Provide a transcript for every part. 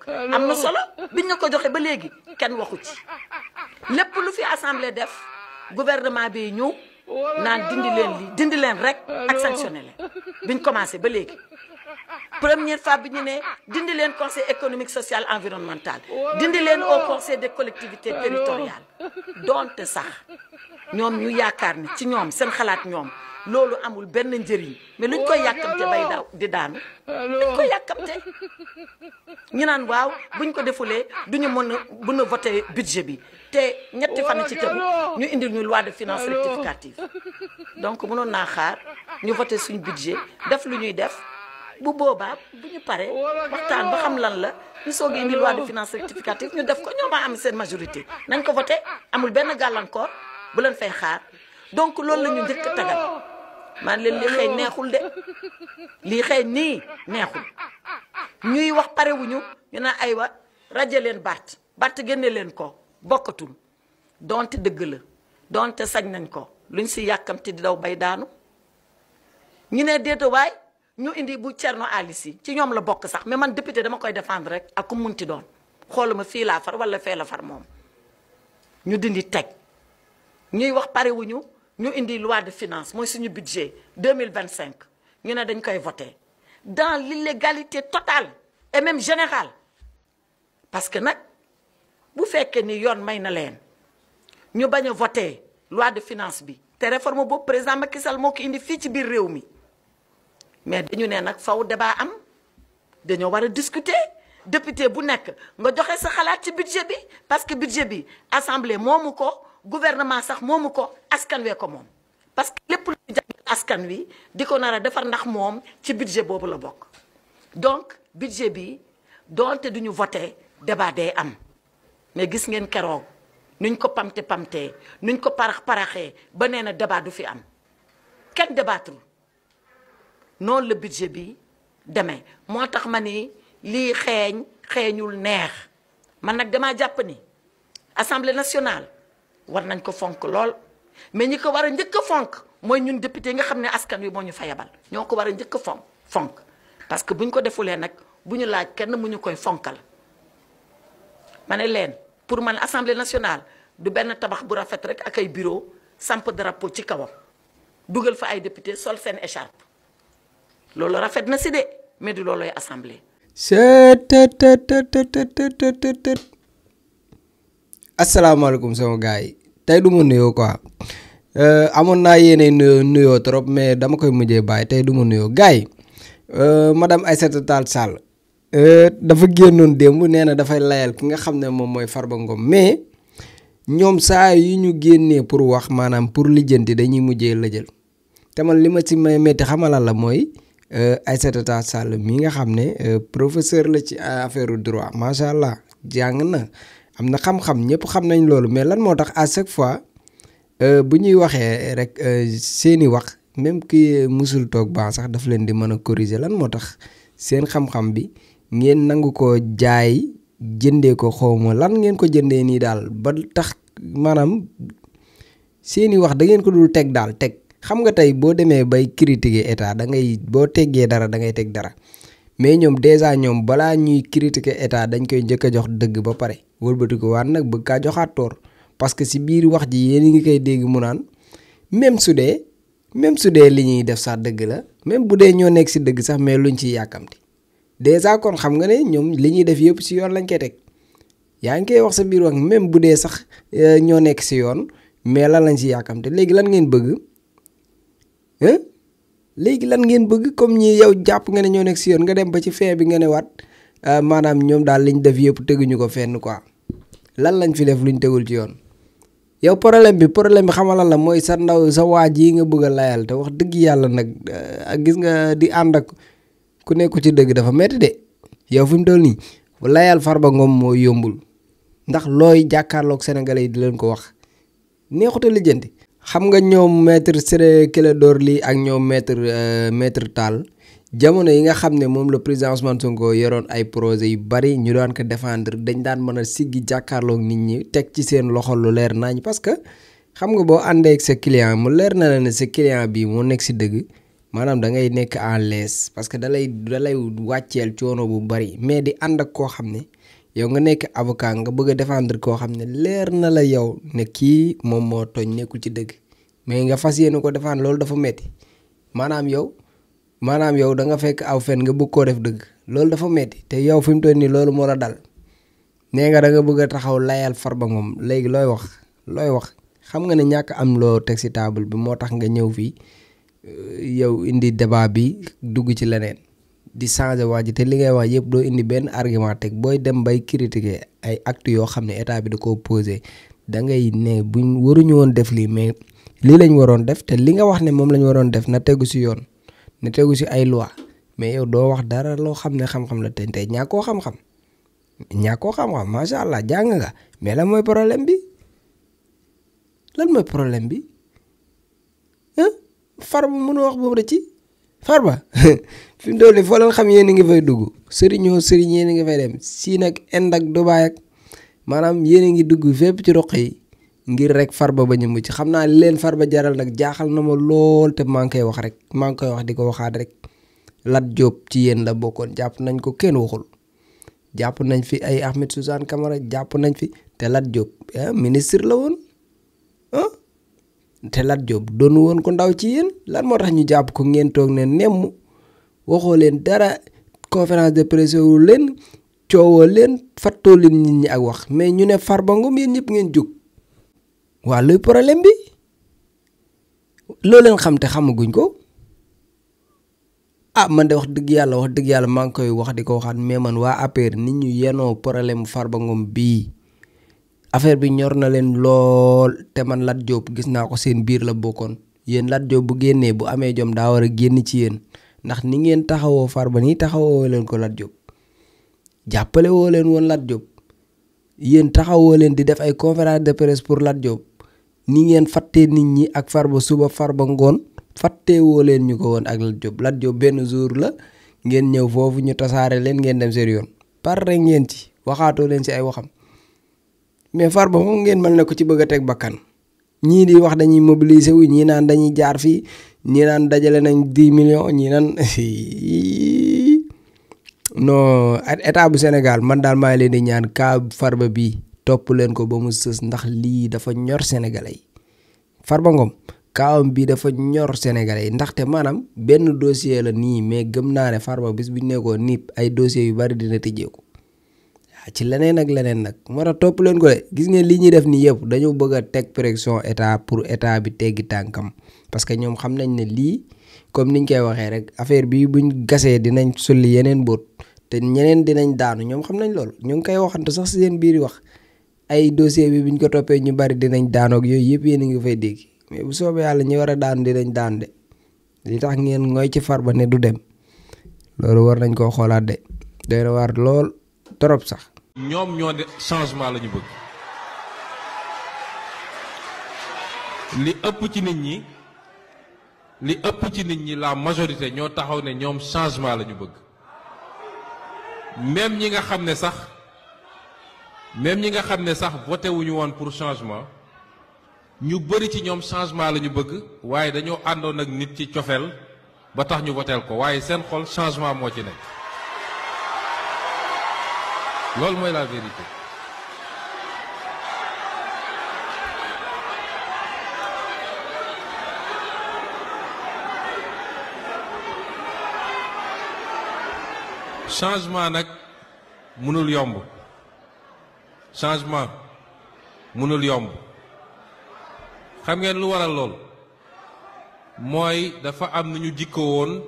am na solo biñ na ko joxe ba léegi kenn waxu ci lépp lu fi assemblée def gouvernement bi ñëw naan dindi leen rek ak sanctionné leen biñ commencé ba léegi première fois bi ñu ne dindi leen conseil économique social environnemental dindi leen au conseil des collectivités territoriales donte sax ñoom ñu yaakaar ni ci ñoom seen xalaat ñoom loolu amul benn njëriñ mais luñ koy yàkkamte bay di daanu luñ koy yàkkamte ñu naan waaw buñ ko defulee duñu mën a voter budget bi te ñetti fan ci tegu ñu indil ñu loi de finances rectificative donc mënoon naa xaar ñu voter suñ budget def lu ñuy def bu boobaa bu ñu paree waxtaan ba xam lan la ñu soog a indi loi de finances rectificative ñu def ko ñoo ma am seen majorité nañ ko voter amul benn gàllankoor bu leen fay xaar donc loolu la ñu njëkk a tagal man leen li xëy neexul de lii xëy nii neexul ñuy wax parewuñu ñu naan aywa rajo leen Bart génne leen ko bokkatul donte dëgg la donte sañ nañ ko luñ si yàkkamti di daw bay daanu ñu ne déeta waay ñu indi bu Thierno Ali Sy ci ñoom la bokk sax mais man député dama koy défendre rek ak ku munti doon xooluma fii laa far wala fee la far moom ñu dindi teg ñuy wax parewuñu ñu indi loi de finance mooy suñu budget 2025 ñu ne dañ koy voter dans l'illégalité totale et même générale parce que nag bu fekkee ni yoon may na leen ñu bañ a voter loi de finance bi te réforme boobu président Macky Sall moo ko indi fii ci biir réew mi mais dañu ne nag faw débat am dañoo war a discuter député bu nekk nga joxe sa xalaat ci budget bi parce que budget bi assemblée moomu ko gouvernement sax moomu ko askan wee ko moom parce que lépp lu ñu jagleel askan wi di ko nar a defar ndax moom ci budget boobu la bokk donc budget bi doonte duñu voté débat day am mais gis ngeen keroog nuñ ko pamtee nuñ ko paraxee ba nee na débat du fi am kenn débattul noonu la budget bi demee moo tax ma ni lii xeeñul neex man nag damaa jàpp ni assemblée nationale war nañ ko fonk lool mais ñi ko war a njëkk a fonk mooy ñun député nga xam ne askan wi moo ñu fa yabal ñoo ko war a njëkk a fonk parce que bu ñu ko defulee nag bu ñu laaj kenn mu ñu koy fonkal ma ne leen pour man assemblée nationale du benn tabax bu rafet rek ak ay bureau samp drapeau ci kawam dugal fa ay député sol seen écharpe loolu rafet na si de mais du looloy assemblée. asalaamaaleykum sama gars yi tey du ma nuyoo quoi amoon naa yéene nuyoo trop mais dama koy mujjee bàyyi tey du ma nuyoo gars yi madame Aïssata Tall Sall dafa génnoon démb nee na dafay layal ki nga xam ne moom mooy Farba Ngom mais ñoom saa yi ñu génnee pour wax maanaam pour lijjanti dañuy mujjee lëjal te man li ma ci may metti xamalal la mooy Aïssata Tall Sall mi nga xam ne professeur la ci affaire droit macha allah jàng na. am na xam-xam ñëpp xam nañ loolu mais lan moo tax à chaque fois bu ñuy waxee rek seeni wax même ki musul toog baax sax daf leen di mën a corriger lan moo tax seen xam-xam bi ngeen nangu ko jaay jëndee ko xawma lan ngeen ko jëndee nii daal ba tax maanaam seeni wax da ngeen ko dul teg daal teg xam nga tey boo demee bay critiquer état da ngay boo teggee dara da ngay teg dara mais ñoom déjà ñoom balaa ñuy critiquer état dañ koy njëkk a jox dëgg ba pare wëlbati ko waat nag bëgg kaa joxaat toor parce que si biir wax ji yéen a ngi koy dégg mu naan même su dee li ñuy def sax dëgg la même bu dee ñoo nekk si dëgg sax mais luñ ciy yàkkamti déjà kon xam nga ne ñoom li ñuy def yëpp si yoon lañ koy teg yaa ngi koy wax sa biir wax même bu dee sax ñoo nekk si yoon mais lan lañ si yàkkamti léegi lan ngeen bëgg léegi lan ngeen bëgg comme ñi yow jàpp nga ne ñoo nekk si yoon nga dem ba ci fin bi nga ne waat maanaam ñoom daal liñ def yëpp teguñu ko fenn quoi lan lañ fi def luñ tegul ci yoon yow problème bi xamal la mooy sa ndaw sa waaj yi nga bëgg a layal te wax dëgg yàlla nag gis nga di ànd ak ku nekku ci dëgg dafa metti de yow fi mu toll nii layal Farba Ngom moo yombul ndax looy jàkkaarloog sénégalais yi di leen ko wax neexuta lijjanti xam nga ñoom maître Ciré Clédor Ly ak ñoom maître Tall jamono yi nga xam ne moom la président Ousmane Sonko yoroon ay projet yu bari ñu daan ko défendre dañ daan mën a siggi jàkkaarloog nit ñi teg ci seen loxo lu leer nañ parce que xam nga boo àndee ak sa client mu leer na la ne sa client bii moo nekk si dëgg maanaam da ngay nekk en l'aise parce que dalay wàcceel coono bu bari mais di ànd ak koo xam ne yow nga nekk avocat nga bëgg a défendre koo xam ne leer na la yow ne kii moom moo tooñ nekkul ci dëgg mais nga fas yéene ko défendre loolu dafa metti maanaam yow da nga fekk aw fen nga bëgg koo def dëgg loolu dafa metti te yow fi mu toll nii loolu moo la dal nee nga da nga bëgg a taxaw layal Farba Ngom léegi looy wax xam nga ne ñàkk am loo teg ci table bi moo tax nga ñëw fii yow indi débat bi dugg ci leneen di changer wax ji te li ngay wax yëpp doo indi benn argument teg booy dem bay critiquer ay actes yoo xam ne état bi da koo posé da ngay ne buñ waruñu woon def lii mais lii lañ waroon def te li nga wax ne moom lañ waroon def na tegu ci yoon na tegu ci ay loi mais yow doo wax dara loo xam ne xam-xam la tey ñàkkoo xam-xam macha allah jàng nga mais lan mooy problème bi Farba mënu wax boobu da ci Farba fi mu doole foo leen xam yéen a ngi fay dugg sëriñ yéen a ngi fay dem Siin ak Inde ak Dubaay ak maanaam yéen a ngi dugg fépp ci roq yi ngir rek Farba ba ñu mucc xam naa leen Farba jaral nag jaaxal na ma lool te maa ngi koy wax di ko waxaat rek Lat Diop ci yéen la bokkoon jàpp nañ ko kenn waxul jàpp nañ fi ay Ahmed Suzanne Camara jàpp nañ fi te Lat Diop ministre la woon te Lat Diop doonu woon ko ndaw ci yéen lan moo tax ñu jàpp ko ngeen toog ne nemm waxoo leen dara conférence de presse wu leen coowoo leen fattoo leen nit ñi ak wax mais ñu ne Farba Ngom yéen ñëpp ngeen jóg waa luy problème bi loo leen xam te xamaguñ ko man de wax dëgg yàlla maa ngi koy wax di ko waxaat mais man waa APR nit ñu yenoo problème Farba Ngom bii affaire bi ñor na leen lool te man Lat Diop gis naa ko seen biir la bokkoon yéen Lat Diop bu génnee bu amee jom daa war a génn ci yéen ndax ni ngeen taxawoo Farba nii taxawoo leen ko Lat Diop jàppale woo leen woon Lat Diop yéen taxawoo leen di def ay conférence de presse pour Lat Diop ni ngeen fàttee nit ñi ak Farba suba Farba ngoon fàttee woo leen ñu ko woon ak Lat Diop benn jour la ngeen ñëw foofu ñu tasaare leen ngeen dem seen yoon par rek ngeen ci waxaatoo leen ci ay waxam mais Farba moom ngeen mel ne ko ci bëgg a teg bakkan ñii di wax dañuy mobiliser wu ñii naan dañuy jaar fii ñii naan dajale nañ 10 millions ñii naan non état bu Sénégal man daal maa ngi leen di ñaan kaa Farba bii topp leen ko ba mu sës ndax lii dafa ñor Sénégalais yi Farba Ngom kaawam bii dafa ñor Sénégalais yi ndaxte maanaam benn dossier la nii mais gëm naa ne Farba bis bu ñu nekkoon nii ay dossiers yu bari dina tijjeeku ci leneen ak leneen nag moo tax topp leen ko de gis ngeen li ñuy def nii yëpp dañoo bëgg a teg pression état pour état bi teggi tànkam parce que ñoom xam nañ ne lii comme niñ koy waxee rek affaire bi buñ gasee dinañ sulli yeneen boot te ñeneen dinañ daanu ñoom xam nañ loolu ñu ngi koy waxante sax si seen biir wax ay dossier bi buñ ko toppee ñu bari dinañ daanoog yooyu yëpp yéen a ngi fay dégg mais bu soobee yàlla ñi war a daan dinañ daan de li tax ngeen ngooy ci Farba ne du dem loolu war nañ koo xoolaat de doy na waar lool trop sax. ñoom ñoo ne changement la ñu bëgg li ëpp ci nit ñi la majorité ñoo taxaw ne ñoom changement la ñu bëgg même ñi nga xam ne sax voté wuñu woon pour changement ñu bëri ci ñoom changement la ñu bëgg waaye dañoo àndoon ak nit ci cofeel ba tax ñu voteel ko waaye seen xol changement moo ci nekk loolu mooy la vérité changement nag mënul yomb changement mënul yomb xam ngeen lu waral lool mooy dafa am nu ñu jikko woon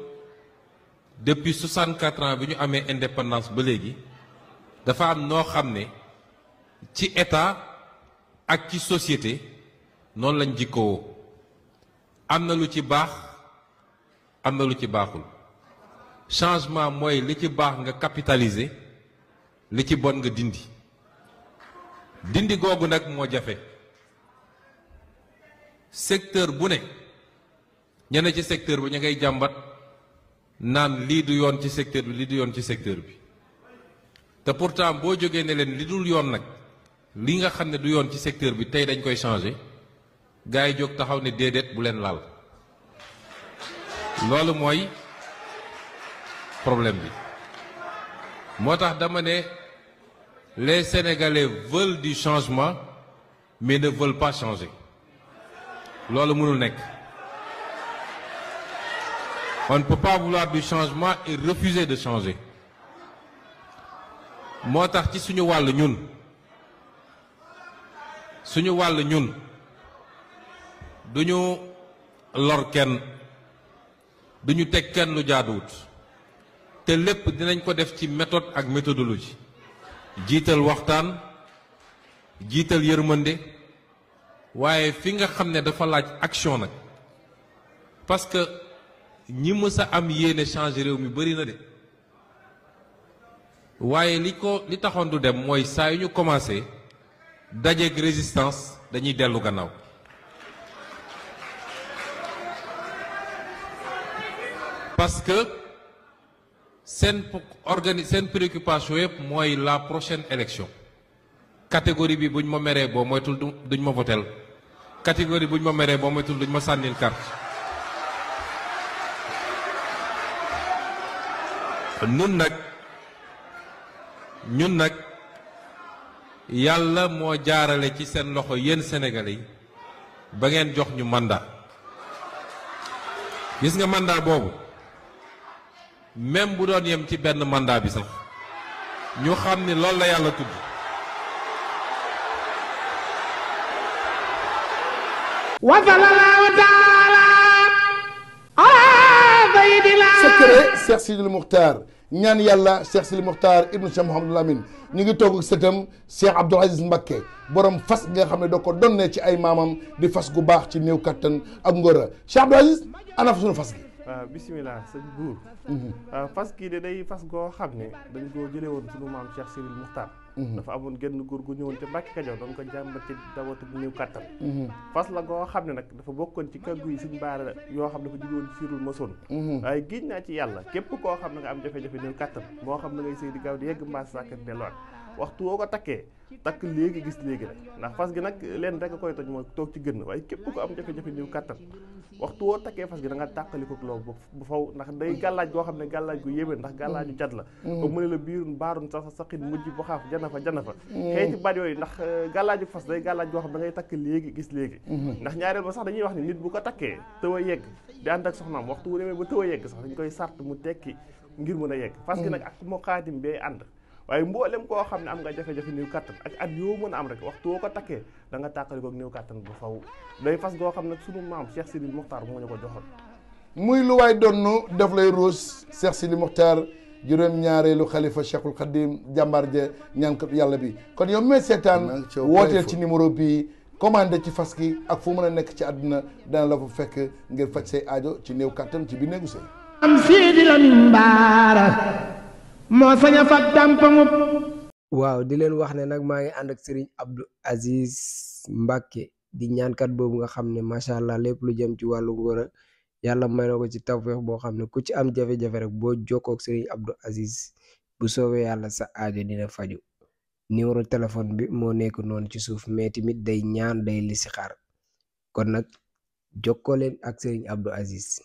depuis 64 ans bi ñu amee indépendance ba léegi dafa am noo xam ne ci état ak ci société noonu lañ jikkoo am na lu ci baax am na lu ci baaxul changement mooy li ci baax nga capitaliser li ci bon nga dindi googu nag moo jafe secteur bu ne ñene ci secteur bi ñu ngay jàmbat naan lii du yoon ci secteur bi lii du yoon ci secteur bi te pourtant boo jógee ne leen li dul yoon nag li nga xam ne du yoon ci secteur bi tey dañ koy changer gars yi jóg taxaw ne déedéet bu leen laal loolu mooy problème bi moo tax dama ne les Sénégalais veulent du changement mais ne veulent pas changer loolu mënul nekk on ne peut pas vouloir du changement et refuser de changer moo tax ci suñu wàll ñun duñu lor kenn duñu teg kenn lu jaaduwut te lépp dinañ ko def ci méthode ak méthodologie jiital waxtaan jiital yërmande waaye fi nga xam ne dafa laaj action nag parce que ñi mës a am yéene changer réew mi bari na de waaye li taxoon du dem mooy saa yu ñu commencé dajeeg résistance dañuy dellu gannaaw parce que seen préoccupation yëpp mooy la prochaine élection catégorie bi buñ ma meree boo moytul duñ ma votel catégorie buñ ma meree boo moytul duñ ma sànnil carte ñun nag yàlla moo jaarale ci seen loxo yéen Sénégalais yi ba ngeen jox ñu mandat gis nga mandat boobu même bu doon yem ci benn mandat bi sax ñu xam ni loolu la yàlla tudd wa sallallahu taala ala sayyidina secret Cheikh Sidil Muxtaar ñaan yàlla Cheikh Sidil Muxtaar ibnu Cheikh Mouhamadul Amin ñu ngi toog ak sëtam Cheikh Abdoul Aziz Mbacké borom fas nga xam ne da ko donnee ci ay maamam di fas gu baax ci néew kattan ak ngóora Cheikh Abdoul Aziz ana fa sunu fas gi. waaw bisimilah sëñ buur fas kii de day fas goo xam ne dañ koo jëlee woon sunu maam Cheikh Sidil Muxtaar dafa amoon genn góor gu ñëwoon te Mbàkke Kajoor doon ko jàmbat ci dawatu bu néew kàttan fas la goo xam ne nag dafa bokkoon ci kàggu yi suñ baara yoo xam ne dafa jóge woon ci Sirul Masoon waaye giñ naa ci yàlla képp koo xam ne nga am jafe-jafe néew kàttan moo xam ne ngay sëy di gaaw di yegg mbaas sàkkat delluwaat waxtu woo ko takkee takk léegi gis léegi rek ndax fas gi nag leen rek a koy toj mooy toog ci gën waaye képp ko am jafe-jafe néew kàttan waxtu woo takkee fas gi da nga tàqaliko loolu bu faw ndax day gàllaaj goo xam ne gàllaaj gu yéeme ndax gàllaaju cat la ba mu ne la biirun baarun sa saqin mujj bu xaaf jana fa xëy ci baat yooyu ndax gàllaaju fas day gàllaaj goo xam da ngay takk léegi gis léegi ndax ñaareel ba sax dañuy wax ni nit bu ko takkee tëw a yegg di ànd ak soxnaam waxtu wu demee ba tëw a yegg sax dañ koy sart mu tekki ngir mën a yegg fas gi nag ak moo xaatim bee ànd waaye mboolem koo xam ne am nga jafe-jafe néew kàttan ak at yoo mën a am rek waxtu woo ko takkee da nga tàqali ko néew kàttan bu faw day fas goo xam ne sunu maam Cheikh Sidil Muxtaar moo ñu ko joxoon muy lu waay donnu daf lay ruus Cheikh Sidil Muxtaar juróom-ñaareelu xalifa Cheikhul Khadim jàmbaar ja ñaankat yàlla bi kon yow mee seetaan wooteel ci numéro bii commandé ci fas gi ak fu mën a nekk ci àdduna dana la fa fekk ngir faj say aajo ci néew kàttan ci biir néegu sëy am Sidi Lamine Bara moo sañ a fat dàmpamu. waaw di leen wax ne nag maa ngi ànd ak Serigne Abdou Aziz Mbacké di ñaankat boobu nga xam ne macha allah lépp lu jëm ci wàllu ngóora yàlla may na ko ci tawfeex boo xam ne ku ci am jafe-jafe rek boo jokkoo ak Serigne Abdou Aziz bu soobee yàlla sa aajo dina faju numéro téléphone bi moo nekk noonu ci suuf mais tamit day ñaan day listixaar kon nag jokkoo leen ak Serigne Abdou Aziz.